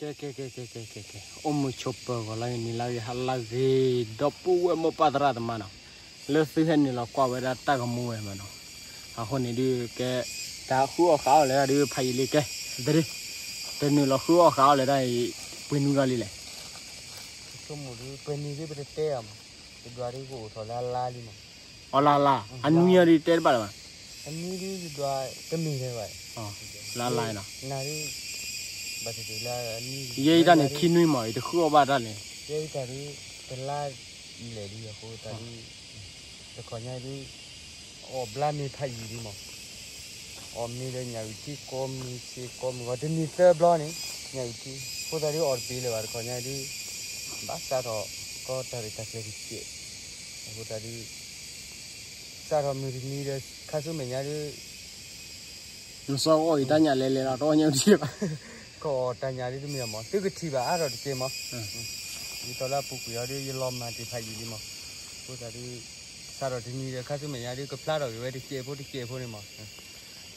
ကဲ ကဲ ကဲ ကဲ ကဲ ကဲ ကဲ အိၣ်မုာ်ဆိးပၢၤဂီၤလၢဂ့ၤ နံၤလၢဂ့ၤ ဟါလၢဂ့ၤ ဒီပုၢ်ဝဲၢ်မိၢ်ပၢ်သရၣ်သမါနီၤ, လၢသုဟဲနုာ်လီၤကွၢ်ဝဲဒၣ်တၢ်ဂီၤမူဝဲမးနီၤ, အဃိန့ၣ်ဒုးကဲ တၢ်ဃုအီၣ်ဃးအီၣ်လဲၤဒၣ်ဒုး ဖးယံာ်လံကဲ, တဒုး တနုာ်လီၤဃုအီၣ်ဃးအီၣ်လဲၤဒၣ်အံၤ ပှဲၤနွံလီၤလံလဲၣ်. ပှဲၤနွံဒုး ပတတဲအီၤမး, တဒွးဒုးကအိၣ်ထီၣ်လၢအလါလံမး. အီလါလါ အနွံအံၤဒုးတဲတဘၣ်လၢၤဘၣ်. အနွံဒုးတဒွးတမ့ၢ်လၢၤဘၣ်. လါလါနီၤ, နၤဒုး ဘၣ်သ့ၣ်သ့ၣ်လၢအနွံ, ယဲအံၤတၢ်န့ၣ် ခံနွံမး ယတဃုအီၣ်ဘၣ်တၢ်လဲၣ်. ယဲအံၤတၢ်ဒုး တလါလဲၣ်ဒုးအဃိတၢ်ဒုး တခီညါဒုး အီၣ်ဘျါမ့ၢ်ဖးယံာ်ဒုးမး, အီၣ်မ့ၢ်ဒီးညၣ်အုၣ်ထံကိးမုၢ်ဆ့ၣ်ကိးမုၢ်ဂီၤ တနံၤသၢဘျီန့ၣ် ညၣ်အုၣ်ထံ, အဃိသတးဒုးအီၣ်တပ့ၤလၢၤဘၣ် တခီညါဒုး ဘၣ်စးထီၣ်ကီတၢ်ရဲၣ်တၢ်ကျဲၤတစဲး, အဃိသတးဒုး စးထီၣ်မုၢ်တနံၤဒီး ခါဆူမဲာ်ညါဒုး နစီအီၣ်အံၤတၢ်ညၣ်လဲၤလဲၤလီၤ တအီၣ်ညၣ်အုၣ်ထံဘၣ်. ကအီၣ်တၢ်ညၣ်ဒုးတမ့ၢ်မး သုကထံၣ်ဘၣ်အါထီၣ်တကဲမး, ဒ်သိးလၢအပူၤကွံာ်အီၤဒုး ယလီၤမၢ်တ့ၢ်ဖးယံာ်လံမး, အဃိသတးဒုး စးထီၣ်တနံၤဒီး ခါဆူမဲာ်ညါဒုး ကဖျါထီၣ်က့ၤဝဲတစဲးဖိတစဲးဖိန့ၣ်မး.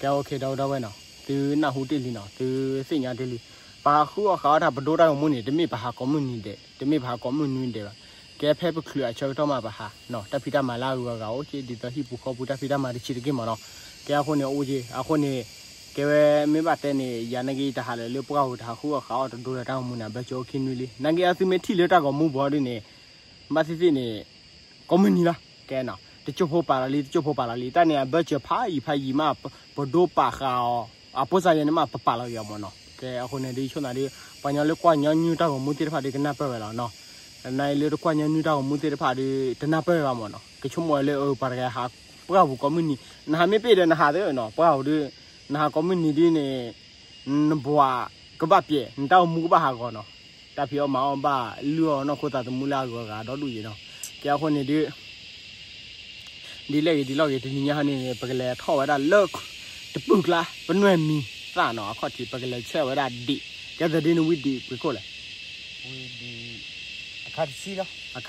ကဲ OK ဒီပုၢ်ဒီဝဲၢ်နီၤ, သုနၢ်ဟူတ့ၢ်လံနီၤ, သုသ့ၣ်ညါတ့ၢ်လံ, ပဟးဃုအီၣ်ဃးအီၣ်တၢ်ပဒိတၢ်ဂီၤမူန့ၣ် တမ့ၢ်ပဟးကိးမုၢ်နံၤဒဲး တမ့ၢ်ပဟးကိးမုၢ်နွံဒဲးဘၣ်, ကဲဖဲပချုးအဆၢကတီၢ်မးပဟးနီၤ, တၢ်ဖံးတၢ်မၤလၢအဂုၤအဂၤအိၣ်က့ ဒ်သိးဟံၣ်ပူၤဃီပူၤတၢ်ဖံးတၢ်မၤတဆံးတက့ၢ်မးနီၤ, ကဲအဃိန့ၣ်အိၣ်က့ အဃိန့ၣ် ကဲဝဲမ့ၢ်ဘၣ်တဲန့ၣ် ယၤနာ်က့ တဟးလၢပှၢ်ပူၤတဟးဃုအီၣ်ဃးအီၣ်တဒိဒီးတၢ်ဂီၤမူန့ၣ် အဘၢၣ်စၢၤအိၣ်ခံနွံလံ, နာ်က့အသုမ့ၢ်ထံၣ်လၢတၢ်ဂီၤမူဘီဒုးန့ၣ် ဘၣ်သ့ၣ်သ့ၣ်န့ၣ် ကိးမုၢ်နံၤလီၤ, ကဲနီၤ, တကၠိဖိပာ်လီၤလံ တကၠိဖိပာ်လီၤလံ, တၢ်န့ၣ်အဘၢၣ်စၢၤဖးယံာ်ဖးယံာ်မး ပဒိပာ်ဃာ်အီၤ အပိစၢ်ယဲန့ၣ်မး ပပာ်လီၤက့ၤအီၤမးနီၤ, ကဲအဃိန့ၣ်ဒုး ဆိၣ်သးဒုး ပှၤကညီလၢကွၢ်ညီနုၢ်တၢ်ဂီၤမူသ့ၣ်တဖၣ်ဒုးကနၢ်ပၢၢ်ဝဲလီၤနီၤ, နာ်က့လၢတကွၢ်ညီနုၢ်တၢ်ဂီၤမူသ့ၣ်တဖၣ်ဒုး တနၢ်ပၢၢ်ဝဲဘၣ်မးနီၤ, ကဆိကမိၣ်ဝဲလၢအပှၤတဂၤဟး ပှၢ်ပူၤကိးမုၢ်နံၤ, နဟးမ့ၢ်ပ့ၢ်ဒီးနဟးသ့နီၤ, ပှၢ်ပူၤဒုး နဟးကိးမုၢ်နံၤဒုးန့ၣ် နဘှးကဘၣ်ပျဲး နတၢ်အိၣ်မူကဘၣ်ဟးဂီၤနီၤ, တၢ်ဖံးအီၣ်မၤအီၣ်ဘၣ်လုၢ်အီၣ်နီၢ်ခိသးသမူလၢအဂုၤအဂၤဒီဒူၣ်အံၤနီၤ, ကဲအဃိန့ၣ်ဒုး ဒ်လဲၣ်ဂ့ၤဒ်လဲၣ်ဂ့ၤ တနံၤညါဟီန့ၣ် ပကလဲၤထီၣ်ဝဲဒၣ်လၢ တပုၢ်ကျါ ပနွဲၣ်မံၤသၣ်နီၤ အခီၣ်ထံး ပကလဲၤဆဲးဝဲဒၣ်ဒံး, ကဲသးဒ်န့ၣ်ဝံၤဒံးပှ့ၤခိၣ်လဲၣ် အခါတဆံ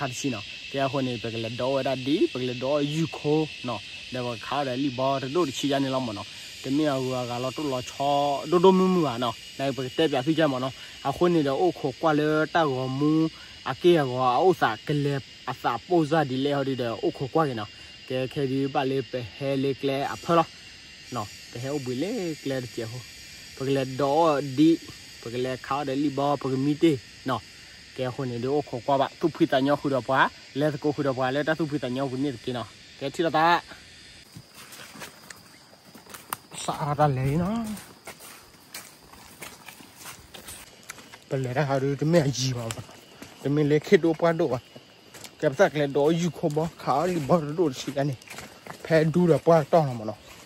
နီၤ, ကဲအဃိန့ၣ် ပကလဲၤဒိးဝဲဒၣ်ဒံး ပကလဲၤဒိးယုၢ်ခိနီၤ, ဒီးပကခးအီၣ်ဒီးလံၣ်ဘီတဒိၣ်တဆံယါန့ၣ်လီၤမးနီၤ, တမ့ၢ်အဂုၤအဂၤလီၤတိၢ်လီၤဆီ ဒိၣ်ဒိၣ်မုၢ်မုၢ်ဘၣ်နီၤ, နပကတဲပၠးသုကဲမးနီၤ, အဃိန့ၣ်ဒီးအိၣ်ခိးကွၢ်လၢတၢ်ဂီၤမူ အက့ၢ်အဂီၤအအိၣ်သးကလဲၤအသးပိၢ်စၢ်ဒ်လဲၣ်ဟီဒုးဒီး အိၣ်ခိးကွၢ်က့ၤနီၤ, ကဲခဲဒုးဘၣ်လၢပဟဲလၢကျဲအဖၢလီၤ ပဟဲအိၣ်ဘှံးလၢကျဲတစဲးဖိ, ပကလဲၤဒိးအီၣ်ဒံး, ပကလဲၤခးအီၣ်ဒီးလံၣ်ဘီ ပကမံတ့ၢ်နီၤ, ကဲအဃိန့ၣ်ဒုးအိၣ်ခိးကွၢ်ဘၣ် သူၣ်ဖှံသးညီဃုာ်ဒီးပှၤ, လဲၤသကိးဃုာ်ဒီးပှၤလၢတၢ်သူၣ်ဖှံသးညီပူၤန့ၣ်တက့ၢ်နီၤ, ကဲထံၣ်လိာ်သး စးထီၣ်တၢ်လဲၤလံနီၤ, ပလဲၤတၢ်ဟးဒုးတမ့ၢ်အယံၤဘၣ်, တမ့ၢ်လၢခ့ဒိၣ်ပှၢ်ဒိၣ်ဘၣ်, ကဲပသးကလဲၤဒိးယုၢ်ခိဘီ ခးအီၣ်လံၣ်ဘီတဒိၣ်တဆံယါန့ၣ်, ဖဲဒူဒီးပှၢ်တီၢ်လီၤ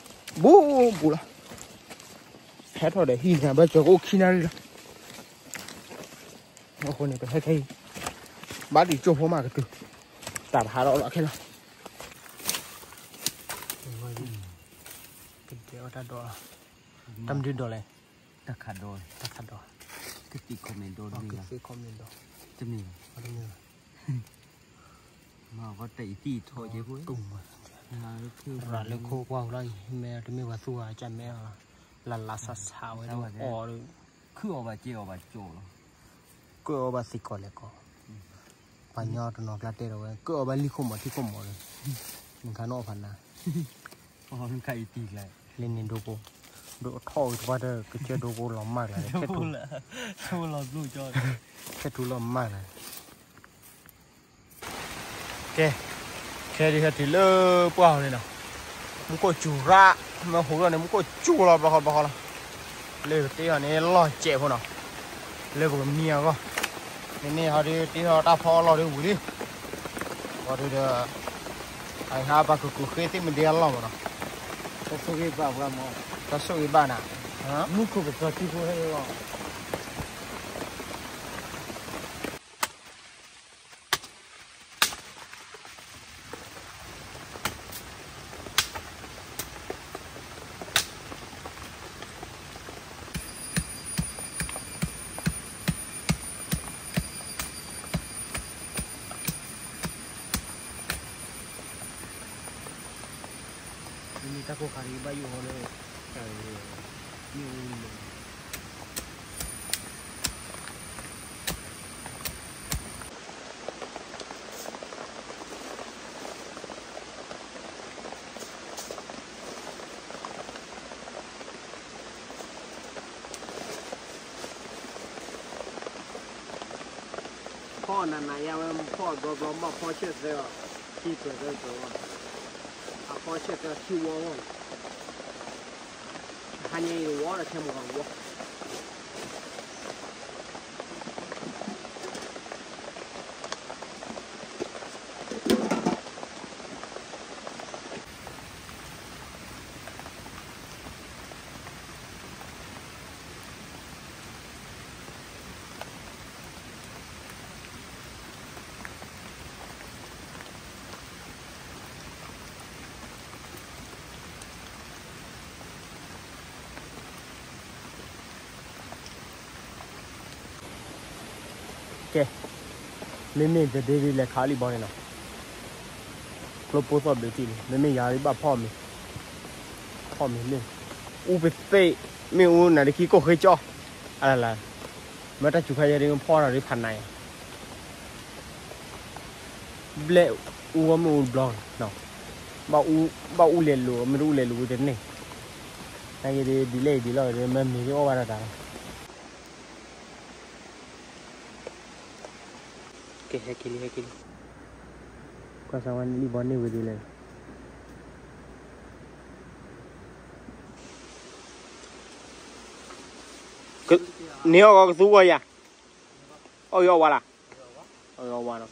မးနီၤ, ဘူးဘူးလီၤ, ဟဲထီၣ်ဒီးဟံၣ်န့ၣ် ဘၣ်စၢၤကအိၣ်ခံနၣ်ရံၣ်လီၤ, အဃိန့ၣ် ပဟဲခဲအံၤ, ဘၣ်ဒံးကၠိဖိမးကတုၤ, တၢ်တဟးထီၣ်လီၤခဲလီၤ, ကဒဲးအီၣ်တၢ်ဒိးလီၤ, တၢ်မနုၤဒိးလဲၣ်, တၢ်ခးဒိး, တၢ်ခးဒိး, ကသံၣ်ခီၣ်မဲာ်ဒိးတမ့ၢ်ဘၣ်, ကသံၣ်ခီၣ်မဲာ်ဒိး, တမ့ၢ်ဘၣ်, တမ့ၢ်ဘၣ်, မ့ၢ်ကီတၢ်အံၤသံၣ်ထီၣ်ကဲဖိ, ရၤလၢခိကွၢ်လီၤအံၤ မ့ၢ်တမ့ၢ်ပှၤသူၣ်ဝါကၢ်မဲအီၤ, လၢလၢဆးဆးဝဲဒၣ်အီၤဒီး ခုၣ်အီၣ်ဘၣ်ကဲအီၣ်ဘၣ်ကၠီလီၤ, ကၢၣ်အီၣ်ဘၣ်သ့ၣ်ကီးလဲၣ်ကီး, ပှၤညီတနီၤကျါတဲဒီးဝဲ ကၢၣ်အီၣ်ဘၣ်လံၣ်ခိၣ်မီၤထံခိၣ်မီၤဒီး, နခါနအီၣ်ဖးနၤ, လၢန့ၣ်ဒိကိ, ဒိအထီၣ်ဝံၤတပှၢ်တၢ်ကစၢၢ်ဒိကိလီၤမၢ်ကျါ, ခဲထူလီၤမၢ်ကျါ ကဲ, ခဲဒုးဟဲတုၤလၢပှၢ်အီၤန့ၣ်နီၤ, မူခိၣ်စူၤရၣ်, မ့ၢ်ဟူးထီၣ်န့ၣ် မူခိၣ်စူၤလီၤဘျီဃီဘျီဃီလီၤ, လၢကတ့ထီၣ်န့ၣ်လီၢ်စဲးဖိနီၤ, လၢပကမံအဂီၢ်, န့ၣ်န့ၣ်ဟီဒုးတ့ထီၣ်တၢ်ဖီအီၣ်လီၢ်ဒုးဝံၤလံ, ဝံၤဒုးဒီး, အဟးပှၤကကူးဃ့သ့ၣ်မ့ၢ်ဒဲအလီၢ်မးနီၤ, တၢ်ဆိၣ်ဂ့ၤဘၣ်ပှၤမး, တၢ်ဆိၣ်ဂ့ၤဘၣ်နၤ, မူခိၣ်ကစီၤထံဖိဟဲလီၤ မ့ၢ်တၢ်ကိၢ်ခါဒ်ဘၣ်ယိၣ်ဟီလၢ တၢ်ဂ့ၤ, မ့ၢ်အိၣ်လၢ ဖီၣ်နၤနၤယါဝဲ ဖီၣ်ဘျီဘျီ ဘၣ်ဖီၣ်ဆၢၣ်သၢအီၤ, ခံပၢၢ်သၢပၢၢ်အီၤ, အဖီၣ်ဆၢၣ်သၢခံဝီဝီ, ဟါညါအံၤဝီဒီးထဲမုၢ်ဂီၤဝီ. ကဲ, မ့မ့ၢ်တဒ့ဒ်လဲၤခးလံဘီန့ၣ်နီၤ, ကျိဖိသီၣ်ဘျုးတံၢ်လံ, မ့မ့ၢ်ယၤဒ်ဘၣ်ဖီၣ်မ့ၤ, ဖီၣ်မ့ၤမ့ၢ်, အူပသ့ၣ်, မ့ၢ်အူနၤဒ်ခံကိၣ်ဃ့ကၠီ, အလလ, မ့ၢ်တၢ်စူၤခါယဲဒ်ဖီၣ်ထီၣ်ဒ်ဖးနးယၤ ဘျဲၣ်အူဝဲမ့ၢ်အူတဘျီ, ဘၣ်အူလဲၤလိာ် မ့ၢ်တအူလဲၤလိာ်ဝံၤတန့ၢ်, နာ်က့ဒ်လဲၣ်ဒ်လဲၣ်ဝဲဒ်မ့ၢ်မ့ၢ်ဒ်အီၣ်ဘၣ်တၢ်တၢ်လီၤ. ကဲ ဟဲက့ၤလံ ဟဲက့ၤလံ, ကွၢ်စၢ်ဝဲလံဘီန့ၢ်ဝံၤဒ်လဲၣ်, န့ၢ်အီၣ်ဂီၤကသူဂီၤယၤ, အီၣ်ဂ့ၤအီၣ်ဝါလၢ်, အီၣ်ဂ့ၤအီၣ်ဝါလီၤ,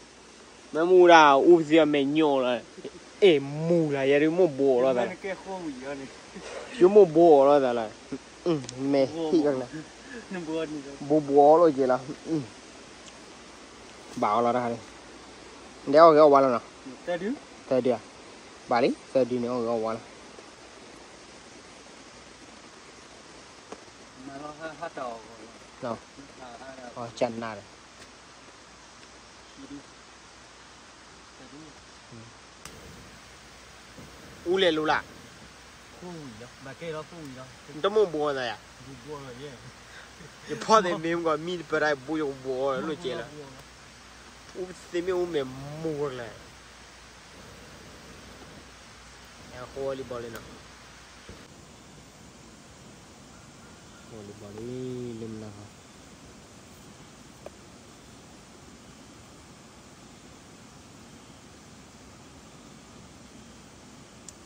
မ့ၢ်မူဒါအူပသံအမဲာ်ညိၣ်လီၤ, အဲၣ်မူလၢ် ယဲဒ်မိၢ်ဘိအီၤလီၤသးလီၤ, ယမိၢ်ဘိအီၤလီၤသးလီၤ, မဲာ်ဟံၣ်လီၤ, ဘိဘိအီၤလီၤက့ၤလီၤ, ဘၣ်အီၤလီၤတၢ်, ဒဲအီၣ်ဂ့ၤအီၣ်ဝါလီၤနီၤ, သၢဒု, ဘၣ်လံ သၢဒုန့ၣ်အီၣ်ဂ့ၤအီၣ်ဝါလီၤ, ကနၣ်ဒီး အူလဲၤလိာ်လၢ်, နတမိၢ်ဘိအီၤသးယၤ, ယဖီၣ်သ့ၣ်မ့ၢ်မ့ၢ်ကီး မံတပၢၢ်တၢ်ဘိယကဘိအီၤလိာ်ကဲလီၤ, အူသ့ၣ်မ့ၢ်အူမဲာ်မူလၢ်, အဃိလံဘီလံနီၤ, ဃိလံဘီလံ, လၢမနုၤ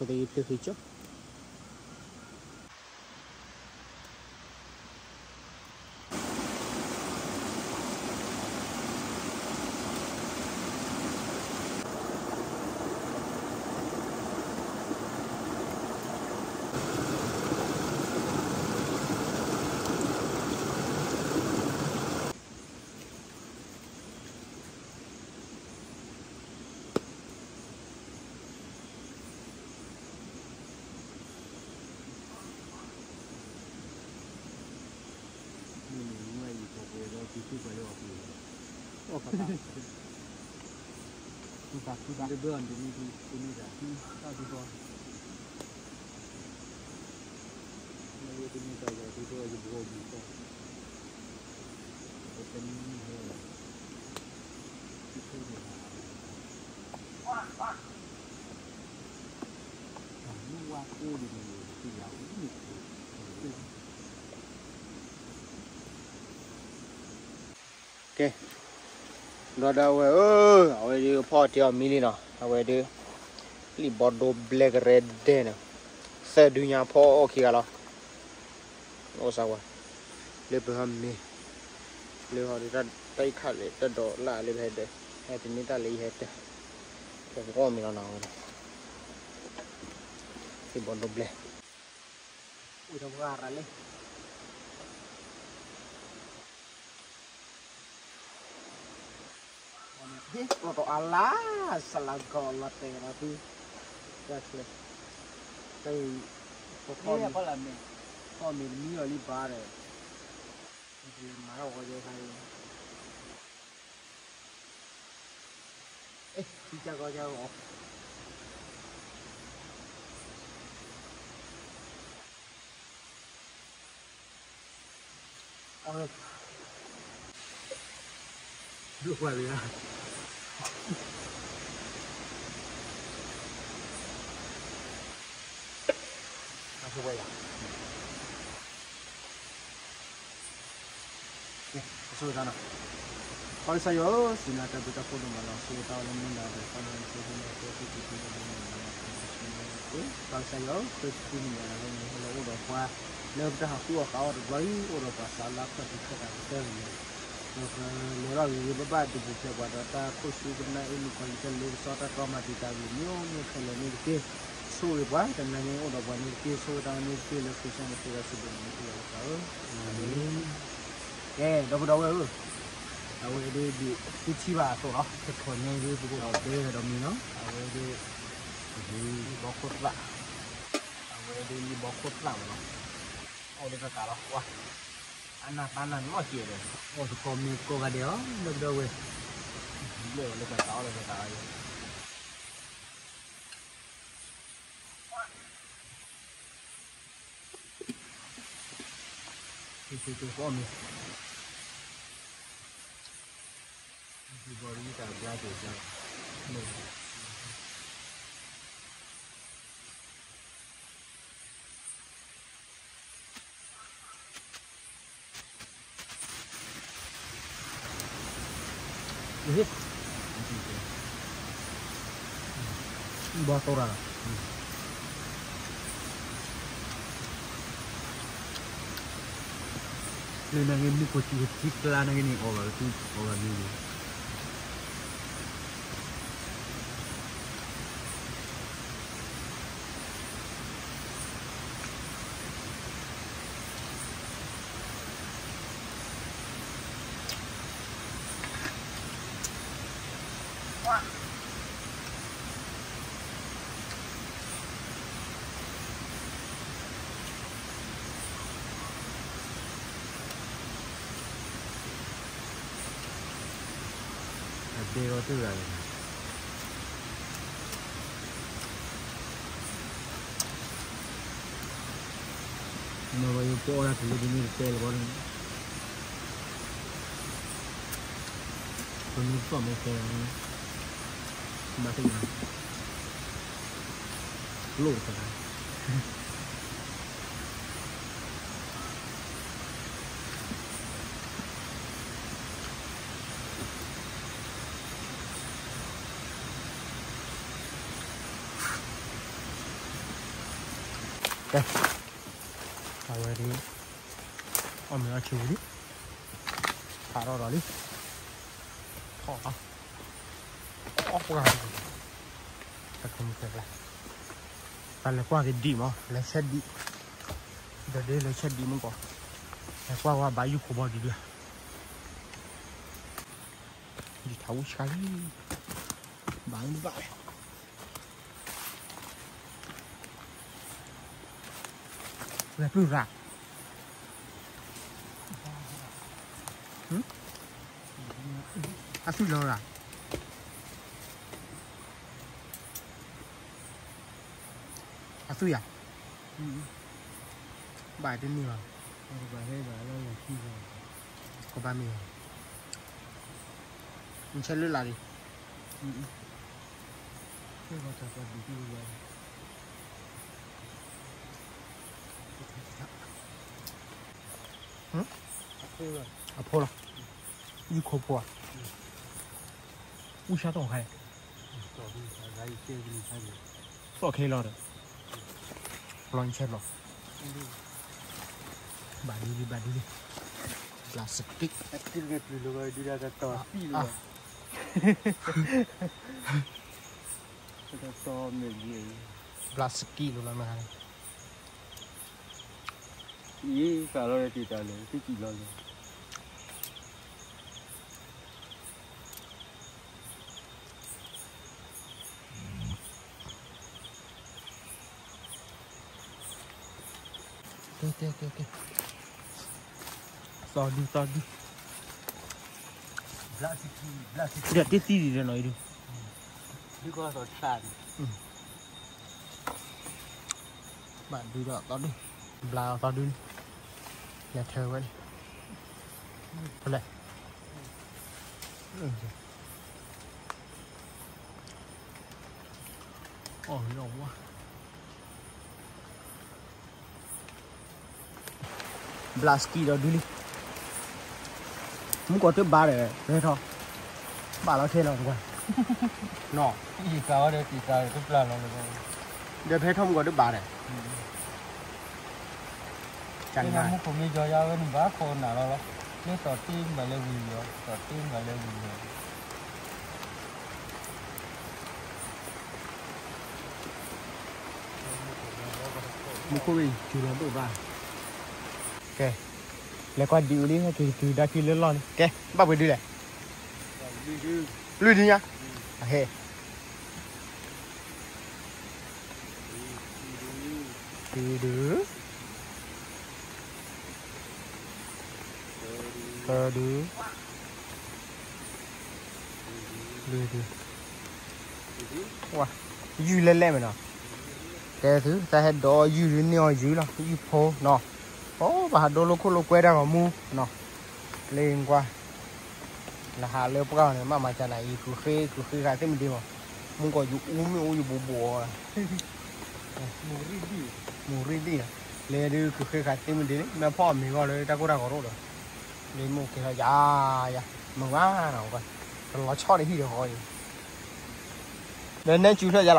ဟီ ဖိသ့ၣ်ဖျၢၣ်ဃံကၠီ မ့ၢ်န့ၣ် မ့ၢ်အံၤ ပှၤပှဲၤဒီး က့ၤသူၣ်ပှဲၤလၢအီၤပူၤ, အီၣ်ကသး, သူၣ်သး, သူၣ်သး, တဘၢအီၤတမံၤ, တမံၤသး, တၢ်သူၣ်သး, မ့ၢ်တမံၤသးယၤ သူၣ်သး ယဘှီမံၤသး, တမံၤမံၤဟဲလီၤ, သူၣ်သး, မ့ၢ်ဝါကိးဒ်န့ၣ် သ့ၣ်ညါအိၣ်န့ၣ်, ကဲ, ဒီးဒၣ်ဝဲဧၢ, အဝဲဒုးဖီၣ်တ့ၢ်အီၤမံလံနီၤ, အဝဲဒုး, လံာ်ဘီဒိဘျဲကရဲဒဲးန့ၣ်, သၢဒုညါဖီၣ်အီၣ်ခံဂၤလီၤ, အိၣ်စၢ်ဝဲ, လၢပဟီမ့ၢ်, လၢဟီဒုး တၢ်အံၤခးလၢ တၢ်ဒိးလၢ်လၢပဟဲဒၢး, ဟဲတန့ၢ်တၢ်လၢယဟဲတၢ်, ကဲပအီၣ်မံၤလီၤနီၤဝဲဒၣ်, လံာ်ဘီဒိဘျဲ အိၣ်ဒီးပှၤရၤလံ, လီၤတီၤအလါ, စလၤကီးလီၤတဲာ်လီၤသု, တၢ်ချၢ, တၢ်အံၤ, ပဖီၣ်မ့ၤ, ဖီၣ်မ့ၤတမံအီၤလံဘၣ်ဒီး, မၤထီၣ်ဝဲယဲခါအံၤ အ့ သံကၢ်ကီကၢ်ဂီၤ, အဝဲ, ဒုးကွၢ်လံဧါ, အဆိဝဲယၤ, ကဲ, အဆိဝဲသးနီၤ. ပၢ်ကစၢ်ယွၤဧၢ, စံးနၤတၢ်ဘျုးတၢ်ဖှိၣ်ဒိၣ်မးလီၤ. ဆိၣ်ဂ့ၤတၢ်အီၣ်လၢမုၢ်နၤဒီး ပၢ်နၤဆိၣ်ဂ့ၤန့ၣ် ကဲသုးက့ၤသုးက့ၤန့ၣ် ပၢ်ကစၢ်ယွၤ ခရံာ်ဖိမုၢ်နၤလၢန့ၣ် ဟဲလၢအိၣ်ဒီးပှၤ လၢပတၢ်ဟးဃုအီၣ်ဃးအီၣ်တဘျီအံၤ အိၣ်ဒီးပှၤစးလၢခီၣ်ထံးခဲတၢ်ကတၢၢ်န့ၣ် ဒီးကလဲၤထီၣ်ဂ့ၤဂ့ၤဘၣ်ဘၣ် ဒုးပူၤဖျဲးပှၤဒီးတၢ်ခိၣ်ဆူကနၣ်အ့ၣ်မုၣ်ကီၤလံၤတၢ်လ့ပစီတၢ်တြီမၤတံာ်တာ်ဂ့ၤ မျိုးမျိုးခဲလၢာ်န့ၣ်တက့ၢ်. ဆိၣ်ဂ့ၤပှၤ တနၤန့ၣ်အိၣ်ဒီးပှၤန့ၣ်တက့ၢ်. ဆိၣ်ဂ့ၤတၢ်အီၣ်န့ၣ်တက့ၢ် လၢခရံာ်စၢ်န့ၣ် ဃ့ဝဲစံးဘျုးနၤန့ၣ် ဃ့ဝဲလၢပှၤဧၢ. ကဲ ဒီပုၢ်ဒီဝဲၢ်ဧၢ, အဝဲဒၣ်ဒ်သုထံၣ်ဘၣ်အသိးလီၤ. တထီၣ်ညါအံၤဒ်ပကအိၣ်ဒီးတဲဒီးမံၤနီၤ. အဝဲဒၣ် လံာ်ဘီခိၣ်သၣ်, အဝဲဒၣ်လံာ်ဘီခိၣ်သၣ်မးနီၤ. အီၣ်လၢတၢ်သးလီၤကွၢ်, အနၢ်သးနၢ်နီၢ်ကဲးဒီး အီၣ်သကိးမ့ၢ်ကိးဂၤဒဲးအီၤ ဒီပုၢ်ဒီဝဲၢ်, ဘျဲၣ်အီၤလၢတၢ်သး အီၣ်လၢတၢ်သးအီၤ ဟ့ၣ်စ့ၢ်ကီးမ့ၢ် ဟ့ၣ်စ့ၢ်ကီးမ့ၢ်တၢ်ဘျါက့ၤကၢ ဘီတိၢ်ရၣ်လီၤ. လၢနဂ့ၢ်မုၢ်ကိၢ်စူၤထံကျါနဂ့ၢ်န့ၣ် အီၣ်ဘၣ်လၢသူ အီၣ်ဘၣ်မ့ၢ်ဂ့ၤ အဒဲကီးတဂၤန့ၣ် မ့ၢ်ဝဲယပအီၣ်တၢ်တုၤလၢဒ်န့ၣ်တတဲလၢၤဘၣ်န့ၣ် ပမ့ၢ်သီၣ်မ့ၢ်တဲလီၤန့ၣ် ဘၣ်သ့ၣ်ညါ ကျိၣ်တခါ ကဲ အဝဲဒၣ် အီၣ်မ့ၤအီၣ်ဆူၣ်ဝံၤလံ ဖးထီၣ်ဒီးလံ ထီၣ်အီၣ် အီၣ်ပှၢ် တၢ်လဲၤကွၢ်က့ၤဒံးမး လဲၤဆဲးဒံး ဒီးဒ်လဲၤဆဲးဒံးမုၢ်ကီး လဲၤကွၢ်ဝဲဘၣ်ယုၢ်ခိၣ်ဘီဒံးဒံး ဒံးထးဝံၣ်ဆှါလံ ဘၣ်မုၢ်ဘၣ်လဲၣ် လဲၤပျုၢ်ရၣ် အသွံၣ်လီၤရၣ် အသွံၣ်ယၤ ဘၣ်တန့ၢ်ဘၣ် ကဘၣ်မ့ၢ် နဆဲးလၢလာ်လံ အဖိလီၤ ယုၢ်ခိၣ်ဖိဧါ အူၣ်ဆါတီၢ်ခါန့ၣ် သီၣ်ခဲလီၤဒီး ပျီဆဲးလီၤ ဘၣ်ဒ်လံ ဘၣ်ဒ်လံ plastic ပျီစကံ plastic လိာ်လီၤမ့ၢ် ယစးလီၤတံၢ်တၢ်လၢ တံၢ်ကံၣ်လီၤလၢ ကဲ ကဲ ကဲ ကဲ သီဒု သီဒု ဒီးတသံဒံးဒီးနီၤအံၤဒု ဒုကီၢ်သီၣ်ဆၣ်န့ၣ် ဘၣ်ဒုဒီးသီဒု ဘျါသီဒု လဲၤထၢဝဲန့ၣ် ဖဲလဲၣ် အီၣ်လီၤဝါ ဘျါစကံဒီးဒုလံ မုၢ်ကီၢ်တဘါဒီး ဟဲထီၣ် ဘၣ်လီၤခဲလီၤကွၢ်, နီၤ, ယကၤဝဲဒီးတံာ်တာ်တပျၢ်လီၤ, ဒီးဖဲထီၣ်မူကီၢ်တဘၣ်ဒီး, ကမူခိၣ်မ့ၢ်ယီၤယါဝဲန့ၣ် ဘၣ်ခိၣ်နၢ်လီၤလီၤ, မ့ၢ်သီၣ်တ့မၤလၢဝံၤလီၤ, သီၣ်တ့မၤလၢဝံၤလီၤ. မူခိၣ်ဝဲအံၤ တုၤလီၤဒိၣ်ဘၣ်, ကဲ, လဲၤကွၢ်ဒံးအူလံ ဟဲက့ၤတုၤဒါဖံလၢလီၢ်န့ၣ် ကဲ, ဘၣ်ပှဲၤဒုလဲၣ်, လွံၢ်ဒုညါ, အဟဲ, ဒုဒု, သၢဒု, လွံၢ်ဒု, ဝါ, ယုၢ်လဲၣ်လဲၣ်မ့ၢ်နီၤ, တဲသု တၢ်ဟဲဒိးယုၢ်ဒုန့ၢ်အီၤယုၢ်လီၤ ယုၢ်ဖိနီၤ, အိ ဘၣ်ဟးဒိလိာ်ခိၣ်လိာ်ကွဲတၢ်ဂီၤမူနီၤ, လၢကွၢ် လၢဟးလၢပှၢ်အီၤန့ၣ် မ့ၢ်မၤကနၤအံၤ ကုၢ်ဃ့ ကုၢ်ဃ့ဃာ်သ့ၣ်မတ့ၢ်မး, မူကီၢ်ယူၤအူမ့ၢ်အူယူၤဘိးဘိးအီၤ, မူၤရံၣ်ဒံၣ်, လၢဒုးကုၢ်ဃ့ဃာ်သ့ၣ်မတ့ၢ်န့ၣ် မ့ၢ်ဖီၣ်အမ့ၤဂီၢ်လၢတၢ်ကိၢ်တၢ်ဂီၤရိၣ်ဒီး, လၢမ့ၢ်ကဲထီၣ်ယၤ, ယၤ, မုာ်မးနီၤ, တလီၤဆီၣ်တဟံၣ်ဒီးဃီအံၤ, ဒီးနဲစူၤဖျၢၣ်ယၤ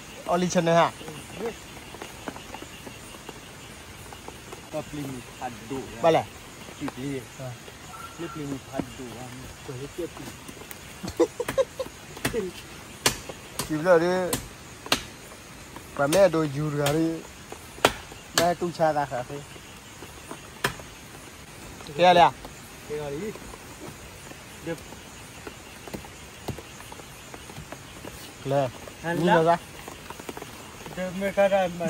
လီၤ, အီလံ channel ဟါ ပျံၤမုၢ်ဖးဒိၣ်, ဘၣ်လဲၣ်, ပျံၤမုၢ်ဖးဒိၣ်, ပျံၤဖျၢၣ်ဒုး, ပှၤမ့ၢ်အဒိးယူၤတဂၤဒုး, ဘၣ်တူၢ်ဆါသးဃးဃ့, ကဲလၢ, လဲၤ, မံလီၤသး, ဒီးမ့ၢ်ခါတၢ်မၤမံ,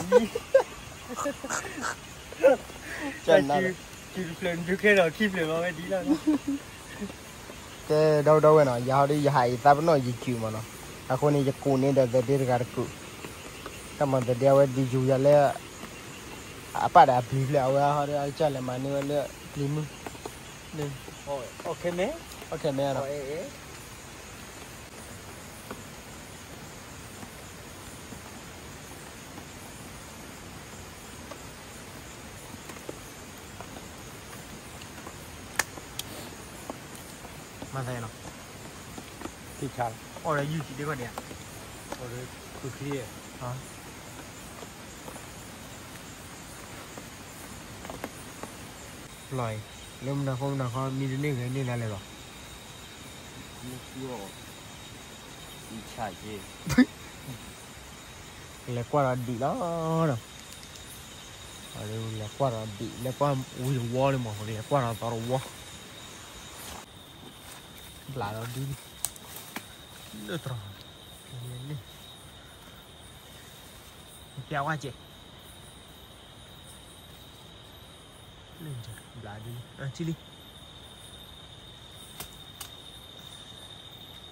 ကဲ, ကဲဒီဝဲဒီဝဲနီၤ, ယၤဟီဒုး ယဟးအံၤသးပနီၣ်ယကုာ်မးနီၤ, အဃိန့ၣ် ယကိးန့ၢ်ဒီးသဒ့တဂၤတကုာ်, တၢ်မၤသဒ့အဝဲဒုးယူၤယၤလၢ အပၣ်ဒီးအပျံၤဖျၢၣ် အဝဲဟီဒုး အကစၢ်လဲၤမၤန့ၢ်ဝဲလၢပျံၤမုၢ်, အီၣ်ခဲမဲ, အီၣ်ခဲမဲနီၤ. မၤသးနီၤ, အီၣ်ဒီးယုၢ်ကံဒ့ၣ်ခီဒံးဧါ, အီၣ်ဒီးခုၣ်ချံ, လီၤအံၤ, လၢမနုၤဃိမနုၤဃိ မံတန့ၢ်ဂဲၤန့ၢ်နၤလဲၣ်လီၤ. လဲၤကွၢ်ဒီးဒံးလီၤ, လဲၤကွၢ်ဒီးဒံး လဲၤကွၢ်ဝံၤတဝီလံမး လဲၤကွၢ်ဒီးသီတဝီ, ဘျးဒီးဒုလံ, လၢတြီၤ, န့ၣ်, ပျးဝဲကဲး လၢဘျးဒုလံ, ထံလံ,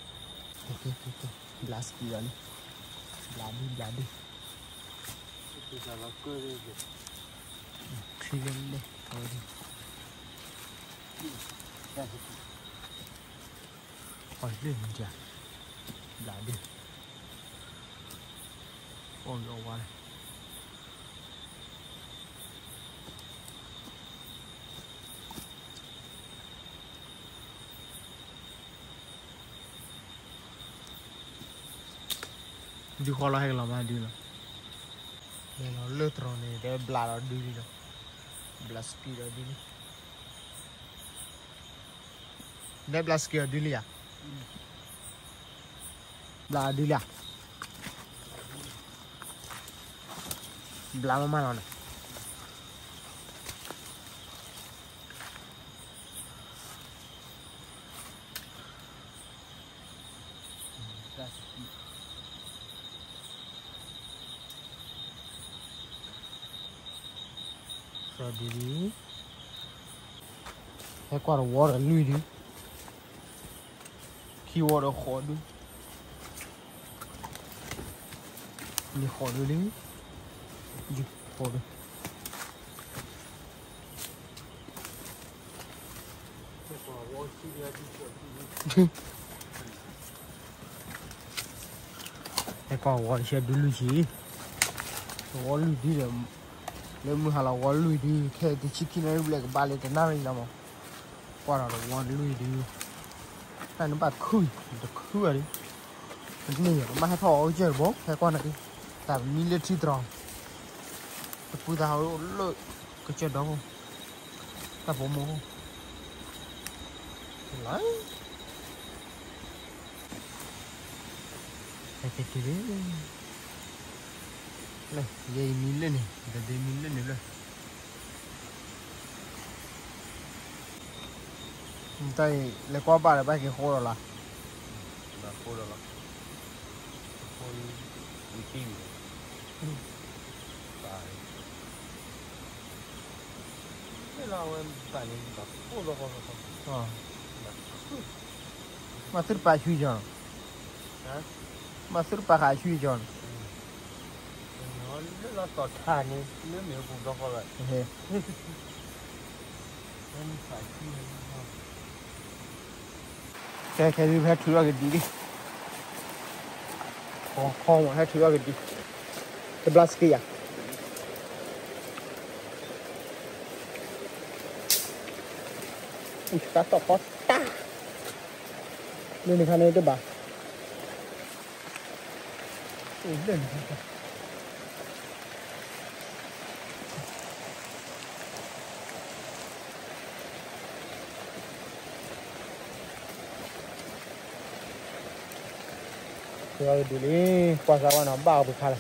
ဘျးစကံလီၤလံ, ဘျးဒု ဘျးဒု, ထံလံလံ, အီၣ်လၢနက, ဘျးဒု, အီၣ်လၢအဝါလၢ ဒုဃီလီၤ ဟဲကလီၤမးဒုလီၤ, လဲၤလီၤလၢတြီၤန့ၣ် တဲဘျးဒီးဒုလံလီၤ, ဘျးစကံဒီးဒုလံ, လဲၤဘျးစကံဒီးဒုလံဧါ, ဘျးဒုလံဧါ, ဘျးမးမးလီၤန့ၣ် ဒ်, ဟဲကွၢ်တဝီဒီးလွံၢ်ဒု, ခံဝီဒီးဃိးဒု, န့ၣ်ဃိးဒုလံ, ဃိးဒု ဟဲကွၢ်ဝီတဆံဒုလွံၢ်ဆံ, ဝီလွံၢ်ဒုဒီး, လၢမုၢ်ဟါလီၤဝီလွံၢ်ဒု ခဲအံၤတဆံခံနၣ်ရံၣ်ဘျဲၣ်ကဘၣ်လၢတနၣ်ရံၣ်လီၤမး, ကွၢ်ဒီးတဝီတလွံၢ်ဒုး, တၢ်န့ၣ်ဘၣ်ခုၣ်, တခုၣ်အီၤဒုး, တန့ၢ်ဘၣ်, မ့ၢ်ဟဲထီၣ်အီၤကစၢၢ်တဘိ ဟဲကွၢ်နၤဒုး, တၢ်ပမံလၢထံတြီၤ, တပူၤသးဟးလၢ ကစၢၢ်ဒီဖိ, တၢ်ပိာ်မုၣ်ဖိ, လၢ ဟဲက့ၤတုၤလံ, လၢ ယဲအံၤမံလၢန့ၣ် ယတဒ့မံလၢန့ၣ်လၢ တၢ်အံၤ လဲၤကွၢ်ဘၣ်ဒီး ဘၣ်က့ၤဃိဒီးလီၤ, ဘၣ်ဃိဒီးလီၤ, ဃိ, ယတံၢ်မံၤ, ဘၣ်, လၢအဝဲဘၣ်န့ၣ် ဘၣ်ဃိဒီးဃီဃီဃီ, မၤသုတပာ်ဆှံကီၤနီၤ, မၤသုတပာ်ဃာ်ဆှံကီၤနီၤ, လၢလီၤတီၤထါန့ၣ် လၢမ့ၣ်အူပူၤဘျီဃီလီၤ, ကဲ ခဲဒုး ဟဲထုးထီၣ်က့ၤဒံးလံ, ခီမး ဟဲထုးထီၣ်က့ၤဒံး, တဘျါစကံယၤ, အူတၢ်တီၢ်ဖီတၢ်, လၢန့ၣ်ခါန့ၣ်တဘၣ်, လၢန့ၣ်ခါ ကဲဒ်လံ, ကွၢ်စၢ်ဝဲနီၤ ဘၣ်အီၤပခါလီ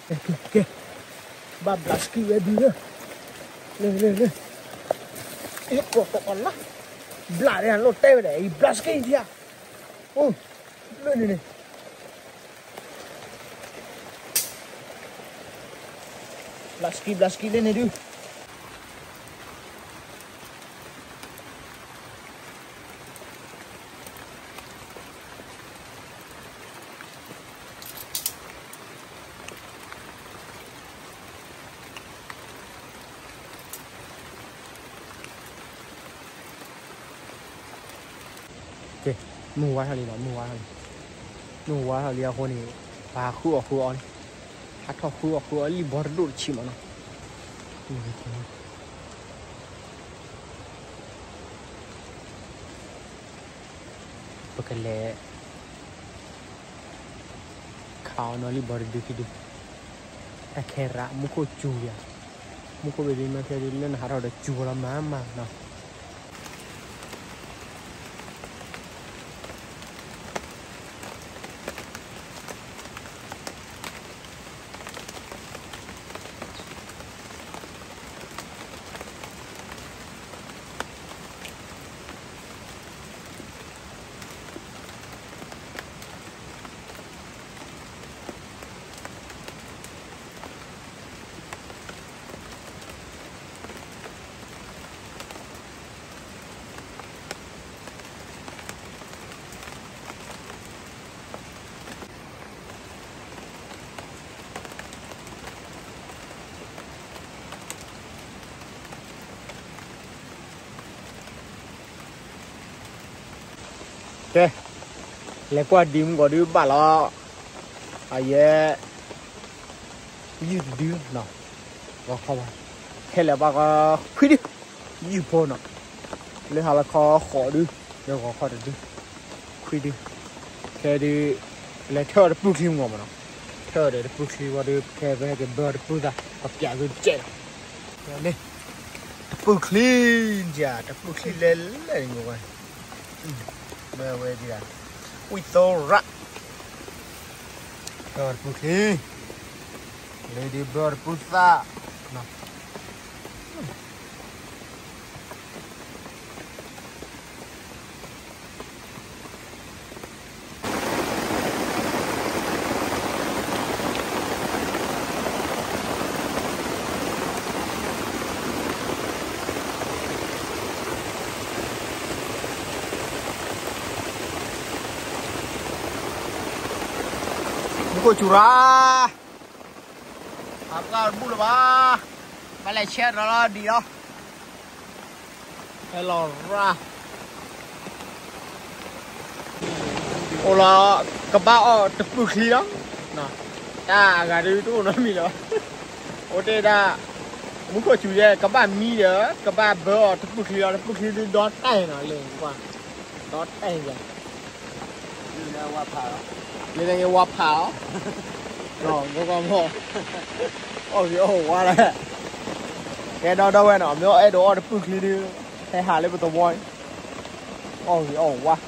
ၤ, ကဲ, ဘၣ်ဘျါစကံဝဲဒုးလၢ, လၢ လၢ လၢ, အဲ ကီၢ်ကီၢ်လၢ, ဘျါဒ်လိၣ်တဲဝဲဒၣ် အံၤဘျါစကံထံဧါ, အိၣ်, လၢန့ၣ်န့ၣ် ဘျါစကံ ဘျါစကံလၢန့ၣ်ဒုး, ကဲ, မုၢ်ဝါထီၣ်လံနီၤ, မုၢ်ဝါထီၣ်လံ, မုၢ်ဝါထီၣ်လံအဃိန့ၣ်, ပဟးဃုအီၣ်ဃုအီလံ, ဟးထီၣ်ဃုအီၣ်ဃုအီလံ ဘီတဒိၣ်တဆံးမးနီၤ, ပကလဲၤ ခးအီၤနီၤလံ ဘီတဒုခံဒု, တၢ်ခဲရၣ် မူခိၣ်စူၤယၤ, မူခိၣ်ဘ့ၣ်ဒုး မ့ၢ်ခဲဒုး လၢနဟးထီၣ်ဒီးစူၤလီၤမၤမၤနီၤ. ကဲ, လဲၤကွၢ်ဒံးမုၢ်ကီၢ်ဒုးဘၣ်လီၤ, အယဲ ယုၢ်တဒုနီၤ, ဂီၤခီဘၣ်, ခဲလၢာ်ဘၣ်ကခွံဒု, ယုၢ်ဖိနီၤ, လၢဟါလီၤခီဃိးဒု, လၢဂီၤခီတဒု, ခွံဒု, ခဲဒုး, လဲၤထၢၣ်အီၤတပုၢ်ချံမုၢ်ကီၢ်မးနီၤ, ထၢၣ်အီၤဒီးတပုၢ်ချံဝံၤဒီး ခဲဖဲဟဲက့ၤဘၢတပုၢ်သၣ် ပပျးသုတကဲးလီၤ. တပုၢ်ချံ, ယၤ တပုၢ်ချံလဲၤလဲၤမုၢ်ကီၢ်, မ့ၢ်ဝဲဒၣ်, ဝံၣ်သိရၣ်, ဘၢတပုၢ်ချံ, လၢဒုးဘၢတပုၢ်သၣ်နီၤ. မူခိၣ်စူၤရၣ်, အပှၢ်တဘူၣ်လၢၤဘၣ်, ဘၣ်လဲၤဆဲးဒီးလီၤဒံးလီၤ. ဟဲလီၤရၣ်, အိၣ်လီၤ, ကဘၣ်အီၣ်တပုၢ်ချံလီၤ. တၢ်အဂၤဒုးတအိၣ်နီတမံၤလၢၤဘၣ်. အိၣ်တ့ၢ်ဒၣ်, မူခိၣ်စူၤယဲ ကဘၣ်မံဒီး ကဘၣ်ဘၢအီၤတပုၢ်ချံလီၤ, တပုၢ်ချံဒုးဒီတဲာ်နီၤလံ, ဒီတဲာ်ယဲ, လၢန့ၣ်ဝါဖးလီၤ, ဂီၢ်ဂီၢ်မီၢ်, အီၣ်ဂ့ၤအီၣ်ဝါလဲၣ်, ကဲဒီဒီဝဲနီၤ, မ့ၢ်အဲၣ်ဒိးအီၣ်တပုၢ်ချံဒုး, ဟဲဟးလၢပသဝီ, အီၣ်ဂ့ၤအီၣ်ဝါ ဝံၢ်ရၣ်, ဝ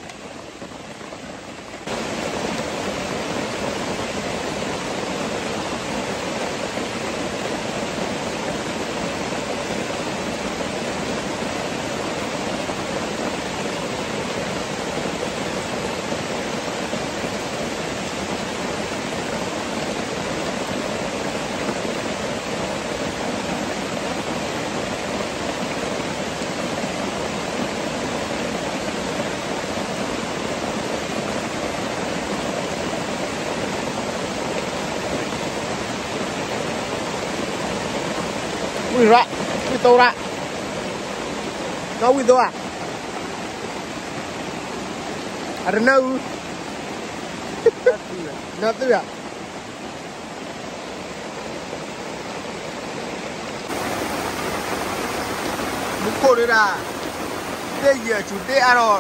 ံၢ်သိရၣ်, နီၢ်ဝံၢ်သိဧါ, အတနၢအု, နီၢ်သုဧါ, မူခိၣ်ဒုဒၣ်, သ့ၣ်ယဲၢ်ဆူၣ်သ့ၣ်အါ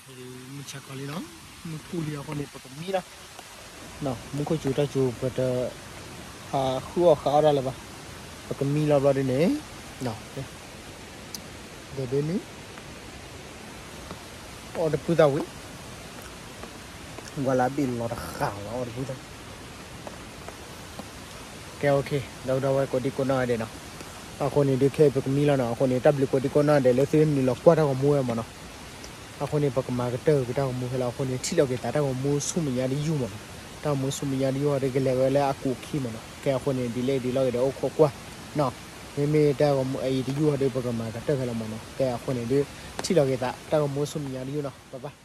ထီၣ် မုၢ်ဆါခီလံနီၤ, မုၢ်ပူၤလံအဃိန့ၣ် ပကမံလီၤ, မူခိၣ်စူၤတၢ်စူၤ ပတ ဟးဃုအီၣ်ဃးအီၣ်ဒၣ်လၢၤဘၣ်, ပကမံလီၤဘျီဒ်န့ၣ်, ဒီးဒ်န့ၣ် အီၣ်တပုၢ်သၣ်ဝံၤ, ကွၢ်လၢအဘ့ၣ်လီၤတဃာ်လီၤ အီၣ်တပုၢ်သၣ်ဝံၤ, ကဲ okay ဒီပုၢ်ဒီဝဲၢ်ကိးဒံကိးနီၢ်ဂၤဒဲးနီၤ, အဃိန့ၣ်ဒုးခဲအံၤပကမံလီၤနီၤ, အဃိန့ၣ် တၢ်ဘျုးကိးဒံကိးနီၢ်ဂၤဒဲးလၢသုနုာ်လီၤကွၢ်တၢ်ဂီၤမူဝဲမ့ၢ်နီၤ, အဃိန့ၣ် ပကမၤကတၢၢ်က့ၤတၢ်ဂီၤမူဖဲလီၤ, အဃိန့ၣ် ထံၣ်လီၤက့ၤသးတၢ်ဂီၤမူဆူမဲာ်ညါတယုၢ်မ့ၢ်နီၤ, တၢ်ဂီၤမူဆူမဲာ်ညါတယုၢ်ဟီဒုးကလဲၤဝဲလၢအကူးခံမ့ၢ်နီၤ, ကဲအဃိန့ၣ် ဒ်လဲၣ်ဒ်လဲၣ်ဂ့ၤဒီးအိၣ်ခိးကွၢ်နီၤ, မ့မ့ၢ်တၢ်ဂီၤမူအံၤတယုၢ်ဟီဒုး ပကမၤကတၢၢ်ဖဲလီၤမ့ၢ်နီၤ, ကဲအဃိန့ၣ်ဒုး ထံၣ်လီၤက့ၤသးတၢ်ဂီၤမူဆူမဲာ်ညါတယုၢ်နီၤ, bye bye.